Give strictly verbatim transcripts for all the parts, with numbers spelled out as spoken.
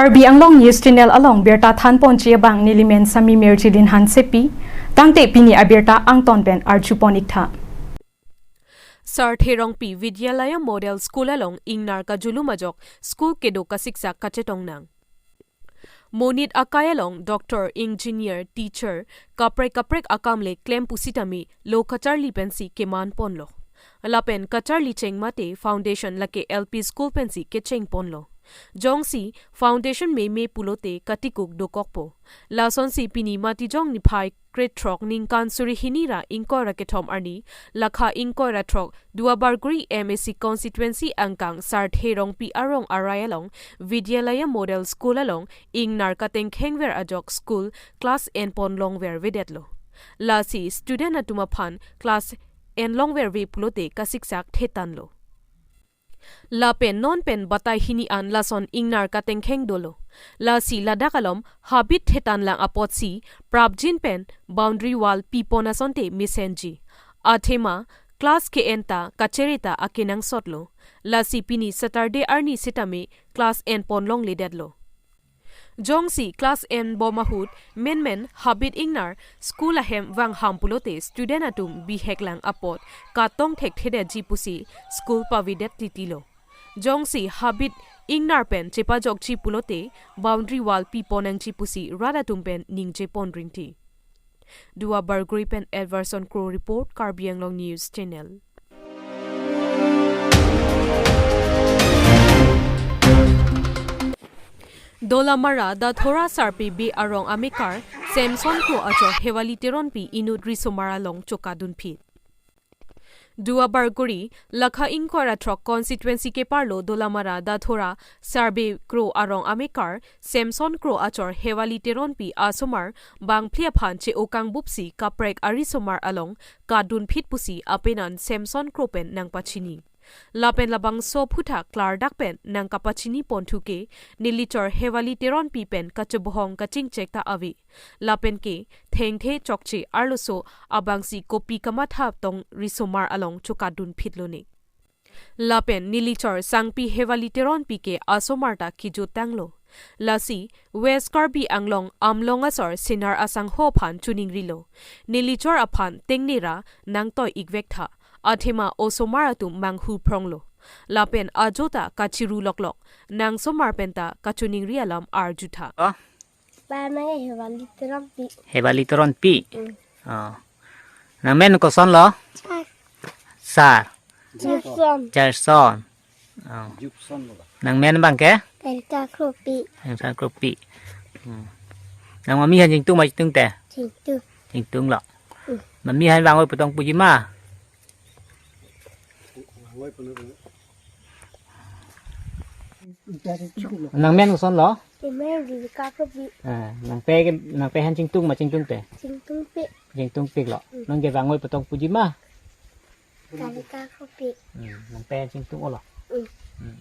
Karbi Anglong News Channel along birta thanponji abang nelimen Sami Merjilin Hansepi, tangte pini abirta angton pen arjupon iktha. Sarthe Rongpi Vidyalaya Model School along ingnar kajulum ajok school kedo kasiksak kachetong nang. Monit akai along doctor, engineer, teacher, kaprek kaprek akam le klem pusitame lo kacharli pensi keman ponlo. Lapen kacharli cheng mate foundation lake L P school pensi kecheng ponlo. Jongsi foundation meme pulote katikuk dokokpo. Lasonsi pini Matijong niphai krethrok ningkan suri hini ra ingkoi ra kethom arni, lakha ingkoi ra throk, Duarbagori M A C constituency angkang Sarthe Rongpi arong arai along Vidyalaya Model School along ingnar katengkhengver ajok school class enpon longver vedetlo. Lasi student atum aphan class en longverve pulote kasiksak thetanlo. Lapen non pen batai hini an lason ingnar katengkheng dolo. Lasi ladak alom habit thetan lang apotsi prapjin pen boundary wall pipon asonte mesenji. Athema class ke-en ta kachere ta akenangsotlo. Lasi pini Saturday arni sitame class enpon longledetlo. Jongsi class enbom ahut menmen habit ingnar school ahem vangham pulote student atum bihek lang apot katong thekthedetji pusi school pavedet titilo. Jongsi habit ingnar pen chepajokji pulote boundary wall pipon nangji pusi rat atum pen ningje pon rinti. Duarbagori pen Edwardson Kro report, Karbi Anglong News Channel. Dolamara Dathora Sarpi Bey arong amekar Samson Kro achor Hewali Teronpi inut risomar along chokadunphit. Duarbagori, lakha ingkoi ra throk constituency keparlo Dolamara Dathora Sarpi Kro arong amekar Samson Kro achor Hewali Teronpi asomar bangphli aphan che-o kangbupsi kaprek arisomar along kadunphit pusi apenan Samson Kro pen nangpachini. Lapen labangso aphuthak klardak pen nangkapachini ponthu ke nelichor Hewali Teronpi pen kachebohong kachingchek ta ave. Lapen ke thengthe chokche arloso abangsi kopi kamatha tong risomar along chokadunphit lone. Lapen nelichor sangpi Hewali Teronpi ke asomar ta kejutanglo. Lasi West Karbi Anglong Amlong asor Senar asangho aphan choningrilo. Nelichor aphan tengnera nangtoi-ikvektha. Athema osomar atum manghu phronglo. Lapen ajo ta kachiru loklok. Nangsomar pen ta kachoningri alam arjutha. Ah? Ba mane Hewali Teronpi. Hewali Teronpi. Mm. Oh. Nangmen kosonlo? Sar. Sar. Jackson. Jackson. Oh. Nangmen abang ke? Erika Kropi. Erika Kropi. Hmm. Nang mami aphan chingtung ma chingtungte? Chingtung. Chingtunglo. Mm. Mami aphan vangvoi pu tong puji ma? Nangmen kosonlo? Nangmen Erika Kropi. Ah, nangpe ke, nangpe aphan chingtung ma chingtungte? Chingtungpik. Chingtungpiklo. Mm. Nang ke vangvoi pu tong puji ma? Erika Kropi. Hmm, nangpe aphan chingtung olo. Mm. Hmm.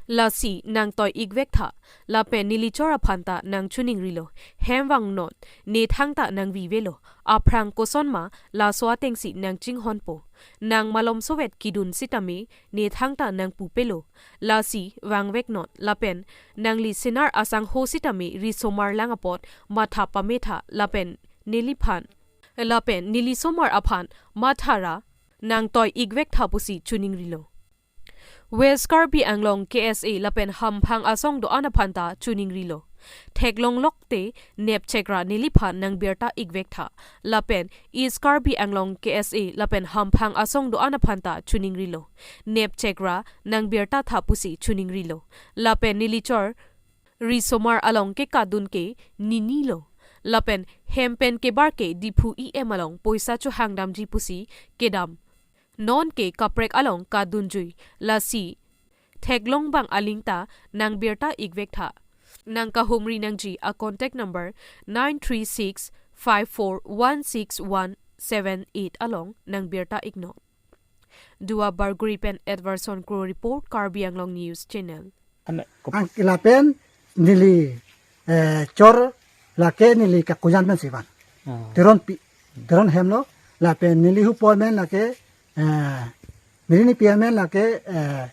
Lasi nangtoi-ikvektha, lapen nelichor aphan ta nangchoningrilo. Hem vangnon, ne thangta nangvivelo. Aphrang kosonma, laso atengsi nangchinghonpo. Nang malomsovet kedun sitame, ne thangta nangpupelo. Lasi vangveknon, lapen nangli Senar asangho sitame risomar lang apot matha pametha, lapen neliphan, lapen nelisomar aphan mathara nangtoi-ikvektha pusi choningrilo. West Karbi Anglong K S A lapen hamphang asong do-an aphan ta choningrilo. Theklonglokte nepchekra neliphan nangbirta-ikvektha. Lapen East Karbi Anglong K S A lapen hamphang asong do-an aphan ta choningrilo. Nepchekra nangbirtatha pusi choningrilo. Lapen nelichor risomar along kekadun ke ninilo. Lapen hem pen kebar ke Diphu E M along poisa chohangdamji pusi kedam. Non ke kaprek along kadunjui, lasi theklong abang aling ta nangbirta-ikvektha. Nangkahumri nangji a-contact number nine three six five four one six one seven eight along nangbirta-iknon. Duarbagori pen Edwardson Kro report, Karbi Anglong News Channel. An-, kop- Ang lapen neli, eh, chor lake neli kakujan pensi van. Oh. Teronpi, Teron hemlo, lapen neli hupon men lake, eh, neli nipi amen lake, eh,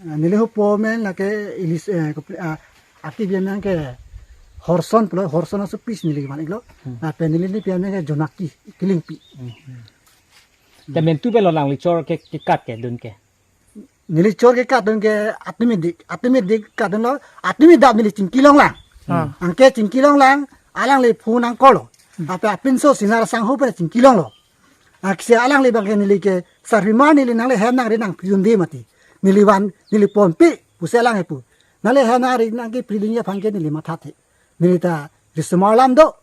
Neli hupo amen lake Ilis, eh, kopli-, ah, aki bi amen ke Horson pulo, Horson aso pis neli man iklo. Hmm. Ah, pen neli nipi amen ke Jonaki, Kilingpi. Hmm. Te mentu belo nangli chor ke, kekat kedun ke. Neli chor kekat dun ke atumi dik, atumi dik katdunlo, atumi dap neli chingki longlang. Ah. Anke chingki longlang, alangli phone nangkolo. Hmm. Ape apinso Singnar Sangho pen chingki longlo. Aksi alangli abang ke neli ke sarpimar neli nangli hem nangri nangpidunde mati. Neli van neli ponpe pusi alang hepu. Nangli hem nangri nangkepidunji aphan ke neli mathathe. Neli ta risomar alam do.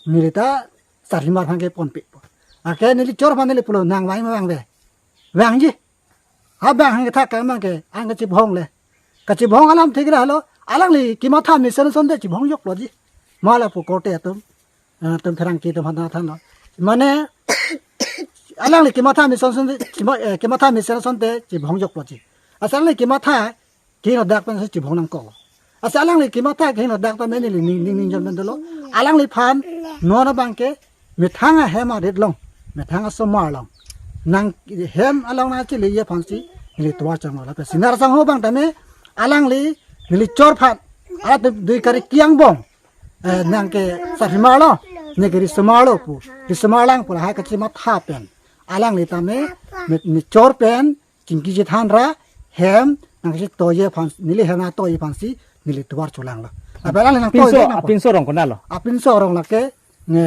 Neli ta sarpimar aphan ke ponpe. Anke neli chor aphan neli pulo nang vang ma vangve. Vangji. Abang hang kethak ke abang ke ang kachibhong le. Kachibhong alam thik ra lo. Alangli kematha mesen asonte chibhong joklo ji. Mala pu korte atum. Ah, atum pherangke atum hana thanlo. Mane alangli kematha mesen asonte chibhong, eh, kematha mesen asonte chibhong joklo ji. Asal alangli kematha kehingno dak pen si chibhong nangkok. Asal alangli kematha kehingno dak pen neli ning ning ning jon pen dolo. Alangliphan non abang ke methang ahem arit along, methang asomar along. Nang hem along nangcheleji aphansi neli tovar chonglo. Lapen Singnar Sangho abang tame alangli neli chor aphan, ala dui kari kiang bong. Eh, nang ke sarpimar lo, neke risomar lo pu. Risomar lang pu lahai kachimatha pen. Alangli tame, me, me chor pen, chingki chethan ra, hem, nangchetoiji aphan, neli hem nangtoiji aphansi, neli tovar cholanglo. Ape alangli nangtoi Apinso, dek nangpo. Apinso arong konatlo? Apinso arong lake, nge,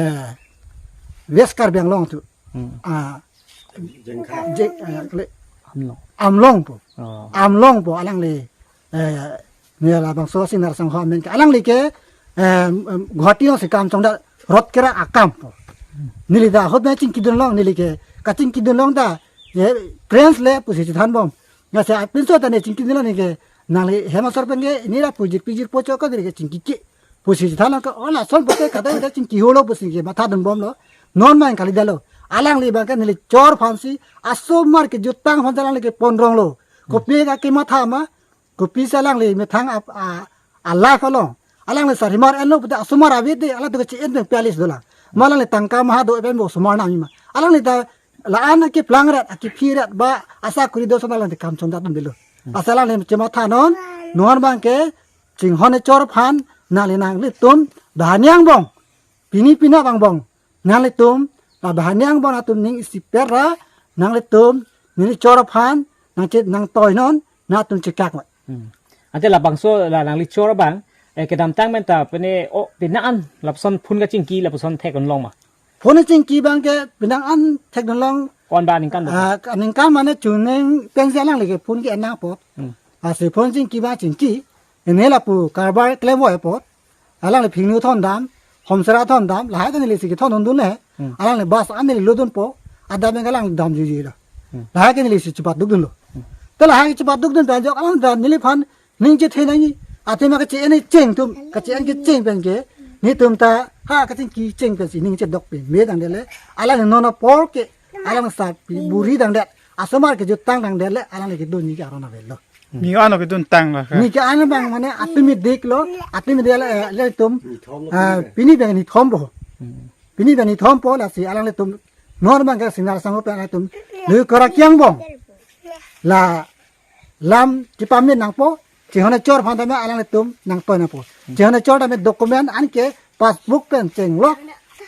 West Karbi Anglong tu. Hmm. Ah, Jengkha. Je, eh, kle, Amlong. Amlong po. Oh. Amlong po alangli, eh, ne labangso Singnar Sangho amen ke. Alangli ke, em, em, Guwahati alongsi kam chongda rot kera akam po. Neli ta ahut nangchingkidun long, neli ke kachingkidun long ta, ye, Prince le pusi chethan bom. Nasi apinso ta ne chingkidun long neli ke, nangli hem asor pen ke, neli ra pujik pijik pocho ka neli ke chingki ki. Pusi chethan long ke, oh, lason pote kada kada chingki holo pusi ke mathadun bomlo. Non mang kali dalo. Alangli abang ke neli chor aphansi, asomar kejutang aphan alangli ke ponrong lo. Kopi ka kematha ma, kopisi alangli methang ap-, a, a life along. Alangli sarpimar enlo pute asomar avete, alangtum ke chi-en pen pialis dolang. Ma alangli tangka maha do pen bo osomar nangji ma. Alangli ta la-an akeplang rat, akephi rat ba asakuri do asomar alangli kam chongda dun delo. Asal alangli chematha non, non abang ke chinghon chor aphan, nangli nanglitum, bahani angbong. Pini pina bang bong. Nanglitum, la bahani angbong atum ning isiper ra, nanglitum, neli chor aphan, nangchet nangtoi non, nangtum chekak mat. Hmm. Ante labangso la nangli chor abang, eh, kedamtang pen ta pene o pina an lapuson phone kachingki lapuson thekdun long ma. Phone chingki abang ke pina an thekdun long. Ko-an ba aningkan do? Ah, aningkan mane chuning pensi alangli ke phone ke-en nangpo. Hmm. Lasi phone chingki abang chingki. Ene lapu karbar klem vo apot. Alangli phingnu thondam, homsera thondam, lahai ta neli si kethondun le. Hmm. Alangli bus an neli lodunpo, adap yang alang damjuji lo. Hmm. Lahai ke neli si chepadukdunlo. Hmm. Te lahai chepadukdun ta jok alang ta neliphan ning chethe nangji. Athema kachi-en cheng atum, kachi-en kecheng pen ke, netum ta, ha kachingki cheng pensi ning chedok peme tangdet le. Alangli non apor ke, alang sa pi buri tangdet. Asomar kejutang tangdet le, alangli kedunji ke aron avelo. Neke ano kedun tanglo ke? Neke ano abang mane atumi diklo, atumi dik le, eh, le atum, ah, pini abang nithom po. Hmm. Pini abang nithom po lasi alanglitum non abang ke Singnar Sangho pen atum. Lui kora kiang bong. La lam chipamit nangpo, chinghon chor aphan tame alanglitum nangtoi nangpo. Chinghon chor tame document anke passbook pen chenglok,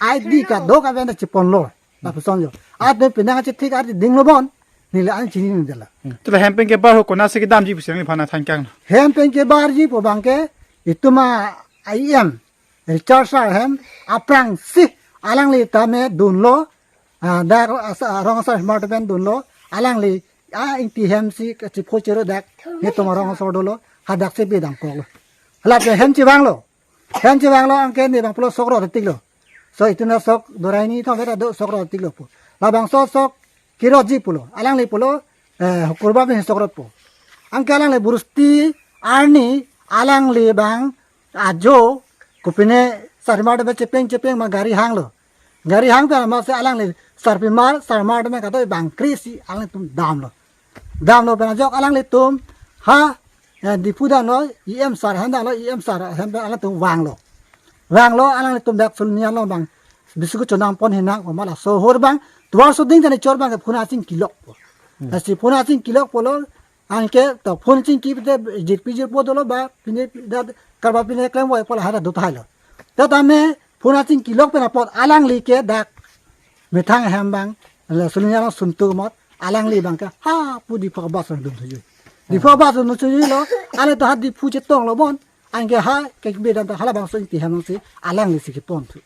I D card do ka pen chiponlo. Lapuson jo. Ate penang achi thik ate dinglo bon. Neli an chinine dela. Te la hem pen kebar ho konatsi kedamji pusi nangli aphan than kang. Hem pen kebarji pu abang ke itum a E M Richard sir ahem aphrangsi alangli tame dunlo. Ah, dak asa rong asar smart pen dunlo. Alangli a Ingti hem si kachipho chero dak. Netum rong asar dolo. Hadak si bidang koklo. Hala ke hem chevanglo. Hem chevanglo anke ne abang pulo sok rot tiklo. So itum ta sok dorai ni thong ta do sok rot tiklo pu. Labangso sok kerotji pulo. Alangli pulo, eh, hukurba pen sok rot po. Anke alangli bursti arni alangli abang ajo kopine sarpimar ta chepeng chepeng ma gari hanglo. Gari hang pen amatsi alangli sarpimar sarmar ta kadoi bangkri si alangtum damlo. Damlo pen ajok alanglitum ha, eh, Diphu damlo, E M sir ahem damlo, E M sir ahem pen alangtum vanglo. Vanglo alanglitum dak Sulnia along abang. Biscuit chonam pon hinang, o mala so hor abang. Tovar soding tani chor abang ke phone achingkilok po. Hmm. Lasi phone achingkilok pulo, Anke to phone chingki pute jit pi jit po dolo ba pine da karba pine klem wai pola hada do thailo. Tame phone chingki lok pen apot alangli ke dak methang hem abang le sulinya lo suntu mot alangli abang ke ha pu Diphu bus dun thuji. Diphu bus dun thuji lo ale to ha Diphu chetong lo bon. Anke ha ke bedan ta hala bangso ingti hem si alangli si kepon thu.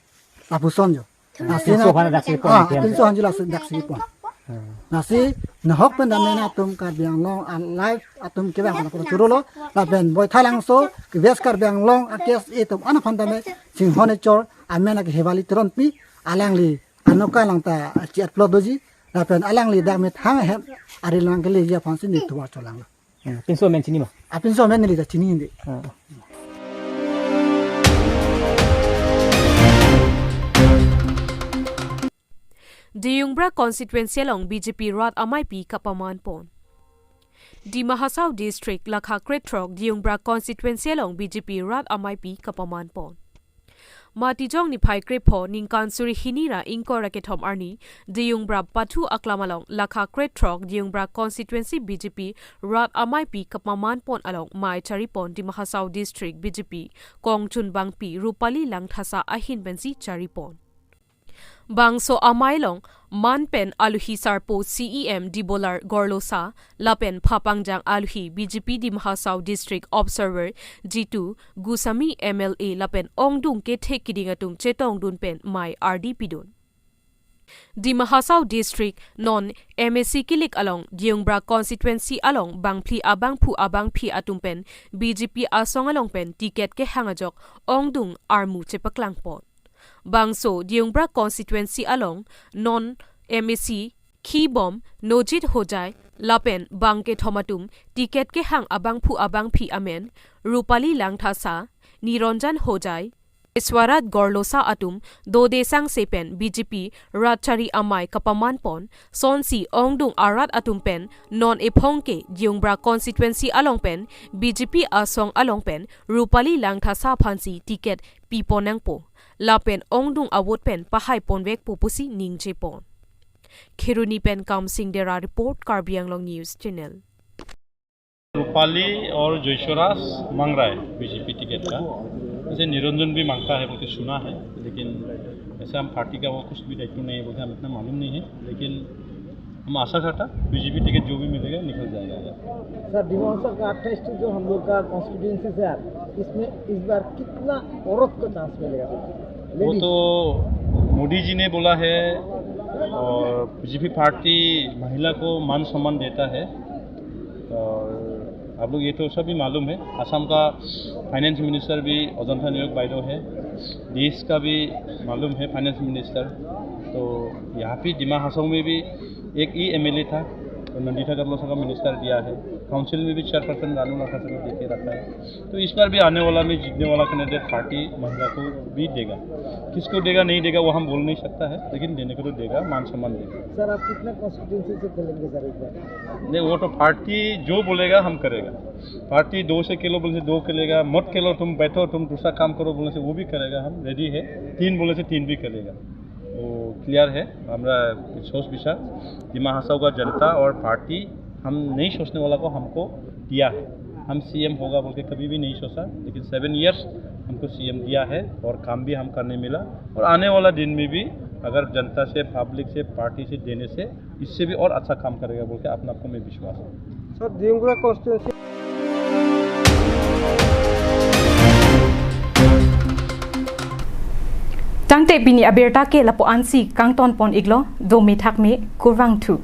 Lapuson jo. Lasi Atinso na aphan dak si pon, ah, atin- atinso aphan jo lasi dak si pon. Hmm. Lasi nahok pen dam nena atum Karbi Anglong a live atum kevang aphan choro lo lapen Boithalangso West Karbi Anglong a K S A atum an aphan dam ne Singhone chor amen ake Hewali Teronpi alangli anoka lang ta chi upload doji lapen alangli dak methang hem ari lang keleji aphan si neli tuwa cholang lo. Hmm, pinso amen chini ma? Apinso amen neli ta chini hindi. Hmm. Diyungbra constituency along B J P rat ameipi kapaman pon. Dima Hasao District lakha krethrok Diyungbra constituency along B J P rat ameipi kapaman pon. Matijong niphai krepho ningkan suri hini ra ingkoi ra kethom arni Diyungbra Pathu Aklam along lakha krethrok Diyungbra constituency B J P rat ameipi kapaman pon along mei chari pon Dima Hasao District B J P kongchun bangpi Rupali Langthasa ahin pensi chari pon. Bangso amei along man pen aluhi sarpo C E M Debolal Gorlosa lapen phapangjang aluhi B J P Dima Hasao District Observer Jitu Goswami M L A lapen ongdung kethe kiding atum chetongdun pen mei ardi pidun. Dima Hasao District non M A C kilik along Diyungbra constituency along bangphli abangphu abangphi atum pen B J P asong along pen ticket kehang ajok ongdung armu chepaklang pon. Bangso Diyungbra constituency along non M A C Khibom Nojit Hojai lapen bangkethom atum ticket kehang abangphu abangphi amen Rupali Langthasa, Niranjan Hojai, Iswarat Gorlosa atum dode sangse pen B J P rat chari amei kapaman pon, sonsi ongdung arat atum pen non ephong ke Diyungbra constituency along pen B J P asong along pen Rupali Langthasa aphansi ticket pipon nangpo. Lapen ongdung avote pen pahai ponvekpo pusi ningje pon. Kheroni pen Kamsing Dera report, Karbi Anglong News Channel. Rupali और जयेश्वराज मांग रहा है BJP ticket का। वैसे निरंजन भी मांगता है बोल के सुना है, लेकिन ऐसे हम पार्टी का वो कुछ भी दायित्व नहीं है बोल के हम इतना मालूम नहीं है, लेकिन हम आशा करता बीजेपी टिकट जो भी मिलेगा निकल जाएगा। सर, डिमा हासाओ का अट्ठाईस तो जो हम लोग का कॉन्स्टिट्यूएंसी है, इसमें इस बार कितना औरत को चांस मिलेगा? वो लेडीज। तो मोदी जी ने बोला है और बीजेपी पार्टी महिला को मान सम्मान देता है। और आप लोग ये तो सभी मालूम है, असम का फाइनेंस मिनिस्टर भी अजंता नेओग बाइदो है, देश का भी मालूम है फाइनेंस मिनिस्टर। तो यहाँ पे डिमा हासाओ में भी एक ही एमएलए था, तो नंदिता गर्लोसा का मिनिस्टर दिया है, काउंसिल में भी चेयरपर्सन रानू नाथासा को देके रखा है। तो इस बार भी आने वाला में जीतने वाला कैंडिडेट पार्टी महिला को भी देगा। किसको देगा, नहीं देगा, वो हम बोल नहीं सकता है, लेकिन देने को तो देगा, मान सम्मान देगा। सर, आप कितना कॉन्स्टिट्यूएंसी से खेलेंगे सर इस बार? नहीं, वो तो पार्टी जो बोलेगा, हम करेगा। पार्टी दो से खेलो बोले से दो खेलेगा, मत खेलो, तुम बैठो, तुम दूसरा काम करो बोले से वो भी करेगा, हम रेडी है। तीन बोले से तीन भी खेलेगा। वो क्लियर है, हमारा सोच विचार, डिमा हासाओ का जनता और पार्टी हम नहीं सोचने वाला को हमको दिया है। हम सीएम होगा बोल के कभी भी नहीं सोचा, लेकिन सेवन ईयर्स हमको सीएम दिया है और काम भी हम करने मिला, और आने वाला दिन में भी अगर जनता से, पब्लिक से, पार्टी से देने से इससे भी और अच्छा काम करेगा बोल के अपना आप को मैं विश्वास है। सर, दियुंगरा constituency. Tangte pini abirta ke lapu-ansi kangton pon iklo, dome thakme, kurvangthu.